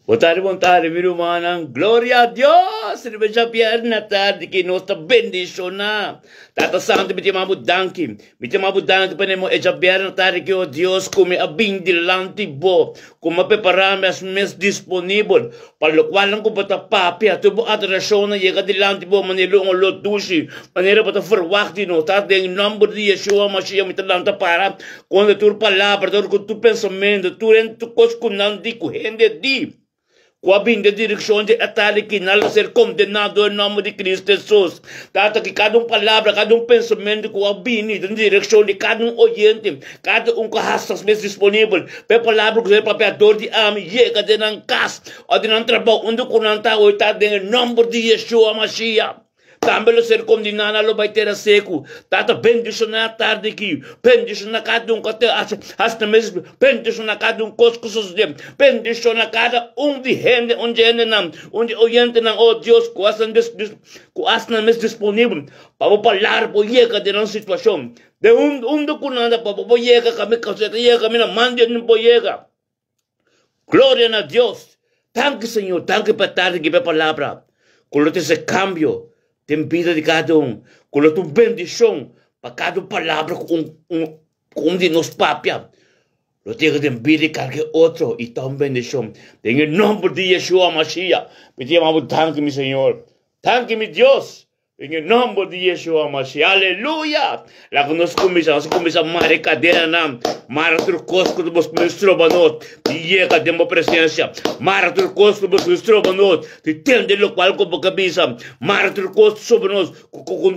Bon tardi, bon tardi, mi rumannan. Gloria a Dios! Riba djabièrnè tardi ki nos ta bendishoná. Tata Santu, mi ta yama bo danki. Mi ta yama bo danki pa nemo e djabièrnè tardi ki, o Dios, ku mi a bin dilanti bo, ku mi a prepará mi as mes disponibel pa lokualnan ku bo ta papia. Tur bo adorashonnan yega dilanti bo manera un olor dushi, manera bo ta ferwagt di nos. Tata, den nòmber di Yeshua Mashiach mi ta lanta para Kontra tur palabra, tur ku tur pensamentu, tur hende, tur kos ku nan di, ku hende di, ku a bini den direkshon di e tardi aki, nan lo ser kondená dor e nòmber di Kristu Hesus. Tata, ki kada un palabra, kada un pensamentu ku a bini den direkshon di kada un oyente, kada un ku a hasi nan mes disponibel pa e palabra ku ser papia dor di ami yega den nan kas òf den nan trabou, unda ku nan ta hoy, ta den e nòmber di Yeshua Mashiach. Tambe lo ser kondená, nan lo bai tera seku. Tata, bendishoná tardi aki. Bendishoná kada un ku a hasi nan mes, bendishoná kada un kos ku sosodé. Bendishoná kada un di hende, un di hendenan, un di oyentenan, o Dios, ku hasi nan ku hasi nan mes disponibel pa bo palabra por yega den nan situashon. Den unda ku nan ta pa bo por yega, yega kaminda man di nan por yega. Gloria na Dios! Danki Señor, danki pa tardi ki pa palabra ku lo trese kambio den bida di kada un, ku lo ta un bendishon pa kada un palabra ku un un ku un di nos papia lo yega den bida di kalke otro i ta un bendishon. Den e nomber di Yeshua Mashiach mi ta yama bo danki mi Señor, danki mi Dios. Den e nomber di Yeshua Mashiach. Aleluya! Laga nos kuminsá, nos kuminsá mara e kadenanan, mara tur kos ku ta busca stroba nos di yega den bo presensia, mara tur kos ku ta busca stroba nos di tende lokual ku bo ke bisa, mara tur kos ku stroba nos,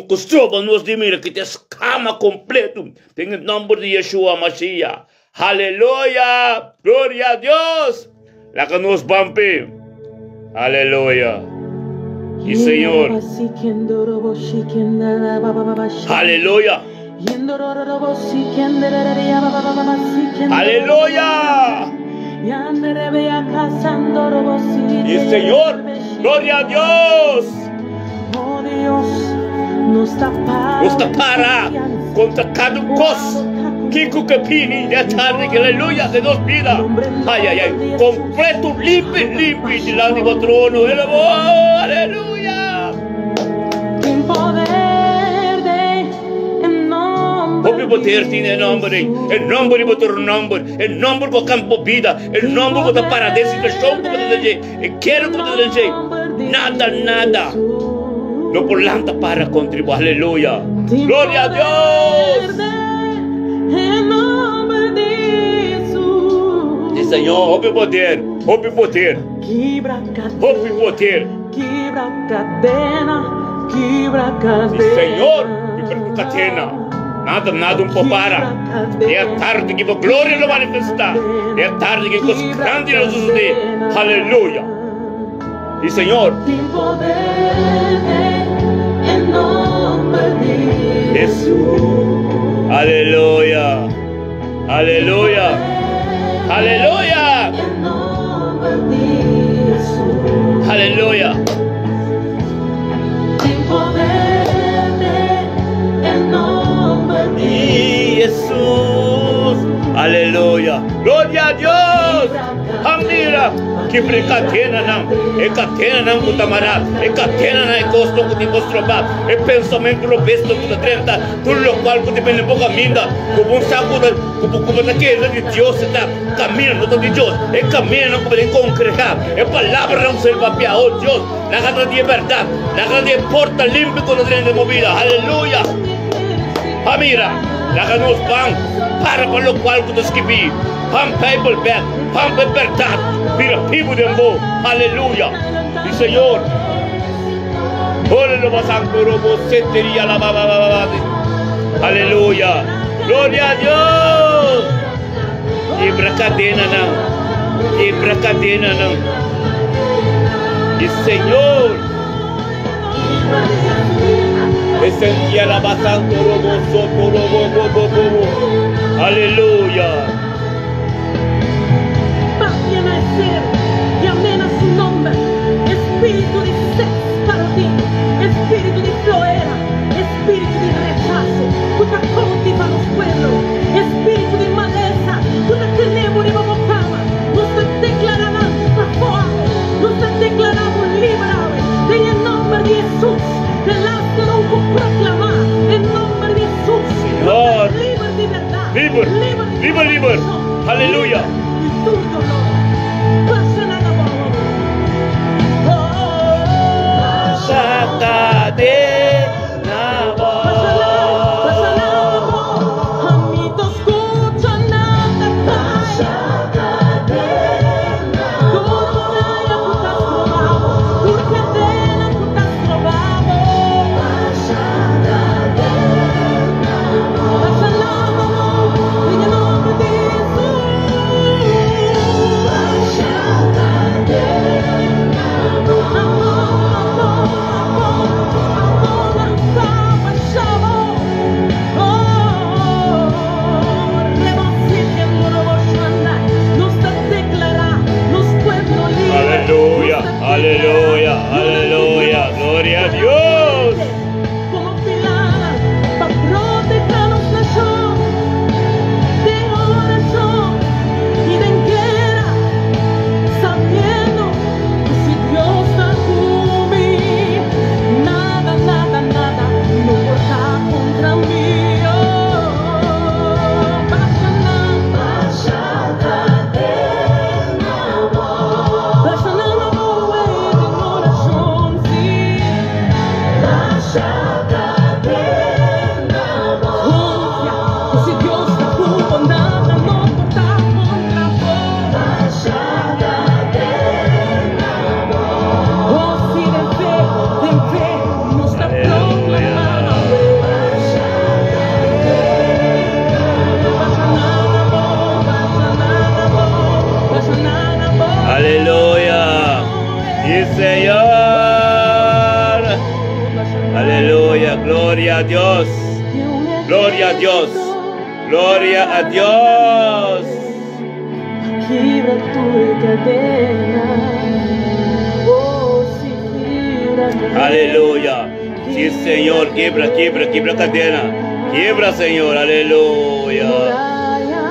ku stroba nos di mira kita skama kompleto den e nomber di Yeshua Mashiach. Aleluya! Gloria a Dios! Laga nos ban p'e. Aleluya! Y Señor. Aleluya! Aleluya! Y Señor, gloria a Dios! Nos ta para kontra kada un kos kiko ke bini den e tardi aki, aleluya, den nos bida. Ai, ai, ai, kompleto, limpi, limpi dilanti bo trono. Aleluya! Hopi poder tin e nomber ei, e nomber riba tur nomber, e nomber ku a kambia bo bida, e nomber ku ta para den situashon ku bo ta den dje. E kere ku bo ta den dje, nada, nada no por lanta para kontra bo. Aleluya! Gloria a Dios! Di Señor, hopi poder, hopi poder, hopi poder. Di Señor, kibra tur kadena. Nada, nada un por para. E tardi ki bo gloria lo manifestá. E tardi ki kos grandi lo sosodé. Aleluya! Di Señor. Aleluya! Aleluya! Aleluya! Aleluya! Jesús. Aleluya. Gloria a Dios. Amira. Kibra e kadenanan, e kadenanan ku ta mará, e kadenanan e kosnan ku tin por strobá, e pensamentu robesnan ku ta drenta, tur lokual ku ta bini bo kaminda, ku bo sa ku ta ku bo ta kere di Dios ta kaminda no ta di Dios, e kamindanan ku bo tin kongregá, e palabranan ku ser papiá, oh Dios. Laga ta di e bèrdat. Laga ta di e porta limpi ku ta drenta den bo bida. Aleluya! Pa mira, laga nos ban para pa lokual ku ta skibí. Ban Beibel bèk. Ban pa e bèrdat bira bibu den bo. Aleluya! Di Señor. Ora lo basan ku robo seteria la ba ba ba ba. Aleluya! Gloria a Dios! Kebra kadenanan, kebra kadenanan di Señor. Esentia la basanto robo soto robo bo bo bo bo. Aleluya. Papia na e ser i amé na su nomber, espíritu di sex parotí, espíritu di floera, Spiritu di rechaso ku ta koutiva nos pueblo, e spiritu di malesa ku ta tene bo riba bo kama, nos ta deklará nan pafó awe. Aleluya. Basha kadena abou. Aleluya, aleluya, aleluya. Gloria a Dios. Como pilar pa proteha nos nashon den orashon i den guera, sabiendo ku si Dios ta ku mi, nada, nada, nada no por ta kontra mi. Oh, basha nan, basha nan abou den orashon, sí. Konfia ku si Dios ta ku bo, nada no por ta kontra bo. Oh, sí, den fe, den fe, nos ta Aleluya. proklamá. Basha nan abou, basha nan abou, basha nan abou. Aleluya. Sí, Señor. Aleluya. Gloria a Dios. Gloria a Dios. Gloria a Dios. Kibra tur kadena. Oh, sí, kibra kadena. Aleluya. Sí, Señor. Quiebra, quiebra, quiebra cadena. Quiebra, Señor. Aleluya. Muraya,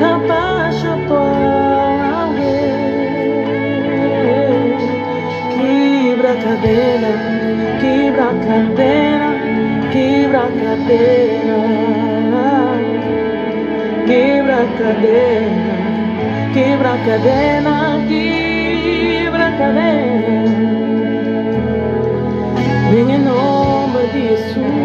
ta basha pa algen. Kibra kadena, kibra kadena, kibra kadena. Kibra kadena, kibra kadena, kibra kadena. Den nomber di Jesus.